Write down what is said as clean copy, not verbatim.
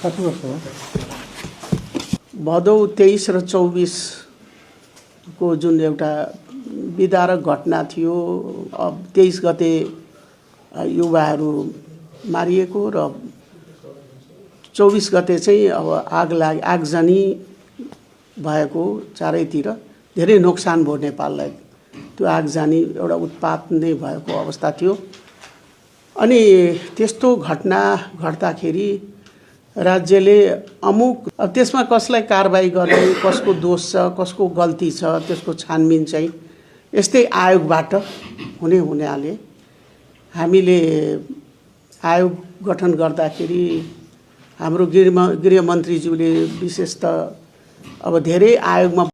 कति वर्ष हो? भदौ 23 र 24 को जुन एउटा विदारक घटना थियो, अब 23 गते युवाहरू मारिएको र 24 गते चाहिँ अब आगजनी भएको, चारैतिर धेरै नोक्सान भयो नेपाललाई। त्यो आगजनी एउटा उत्पात नै भएको अवस्था थियो। अनि त्यस्तो घटना घट्दाखेरि राज्यले अब त्यसमा कसलाई कारबाही गर्ने, कसको दोष छ, कसको गल्ती छ, त्यसको छानबिन चाहिँ यस्तै आयोगबाट हुनाले हामीले आयोग गठन गर्दाखेरि हाम्रो गृहमन्त्रीज्यूले विशेष त अब धेरै आयोगमा